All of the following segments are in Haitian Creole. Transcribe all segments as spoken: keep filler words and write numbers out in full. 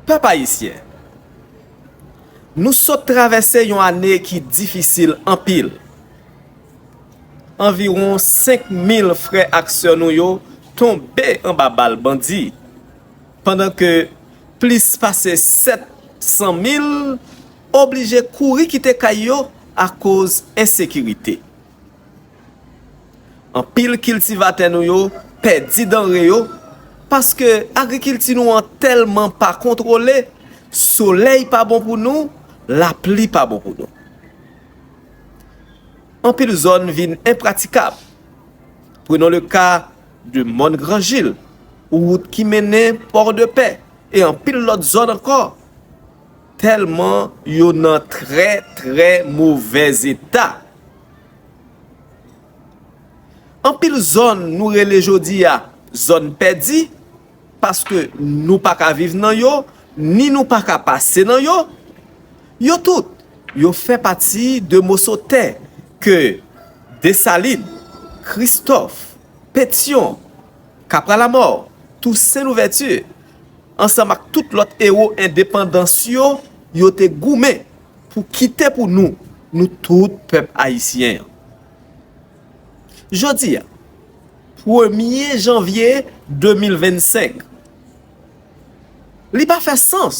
Pèp ayisyen, nou sot travèse yon ane ki difisil anpil. Anviwon senk mil frè ak sè nou yo tonbe anba bal bandi, pandan ke plis pase sèt san mil oblije kouri kite kay yo akoz ensekirite. Anpil kiltivatè nou yo pèdi danre yo, paske agrikilti nou an tèlman pa kontwole, solèy pa bon pou nou, lapli pa bon pou nou. Anpil zòn vin enpratikab. Prenons le cas de Mòn Gran Jil, wout ki mennen Port de Paix, e anpil lòt zòn ankò, tèlman yo nan trè, trè movèz eta. Anpil zòn nou rele jodi a zòn pèdi, paske nou pa ka viv nan yo, ni nou pa ka pase nan yo, yo tout, yo fè pati de moso tè ke Desalin, Kristòf, Petyon, Kapralamò, Tousen Louvèti, ansanm ak tout lòt ewo endepandans yo, yo te goumen pou kite pou nou, nou tout pèp ayisyen an. Jodi a, premye janvye de mil vennsenk, li pa fè sans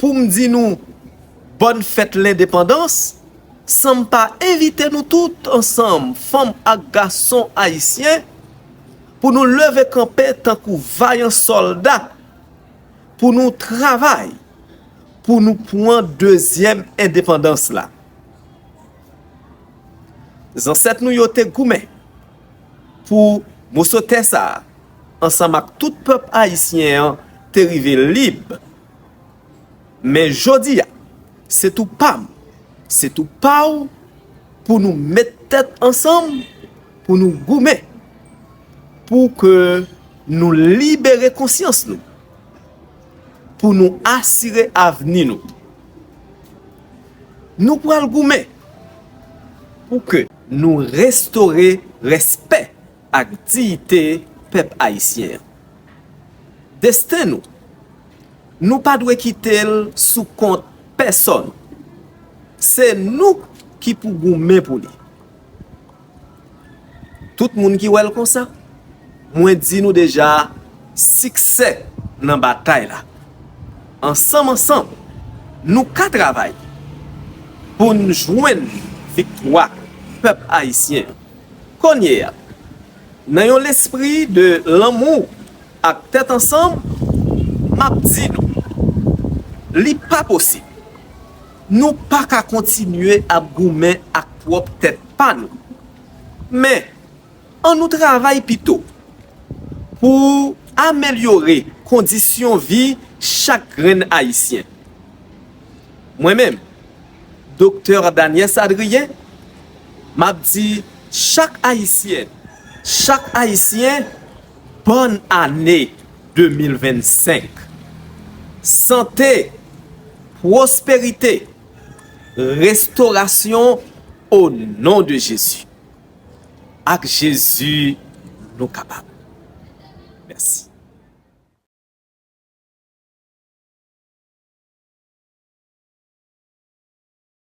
pou m di nou bòn fèt lendepandans san m pa envite nou tout ansanm, fanm ak gason ayisyen, pou nou leve kanpe tankou vayan sòlda, pou nou travay, pou nou pran dezyèm endepandans la. Zansèt nou yo te goumen pou moso tè sa a, ansanm ak tout pèp ayisyen an, te rive lib. Men jodi a, se tou pa m, se tou pa w, pou nou met tèt ansanm, pou nou goumen, pou ke nou libere konsyans nou, pou nou asire avni nou. Nou pral goumen pou ke nou restore respè ak diyite pèp ayisyen an. Desten nou, nou pa dwe kite l sou kont pèsonn. Se nou ki pou goumen pou li. Tout moun ki wè l konsa, mwen di nou deja, siksè nan batay la. Ansanm, ansanm, nou ka travay pou n jwenn viktwa pèp ayisyen an. Kounye a, nan yon lespri de lanmou ak tèt ansanm, m ap di nou, li pa posib. Nou pa ka kontinye ap goumen ak pwòp tèt pa nou. Men, an nou travay pito pou amelyore kondisyon vi chak grenn Ayisyen. Mwen menm, Doktè Daniès Adrien, m ap di chak Ayisyèn, chak Ayisyen, bòn ane de mil vennsenk. Sante, pwosperite, restorasyon, o non de Jezi. Ak Jezi, nou kapab.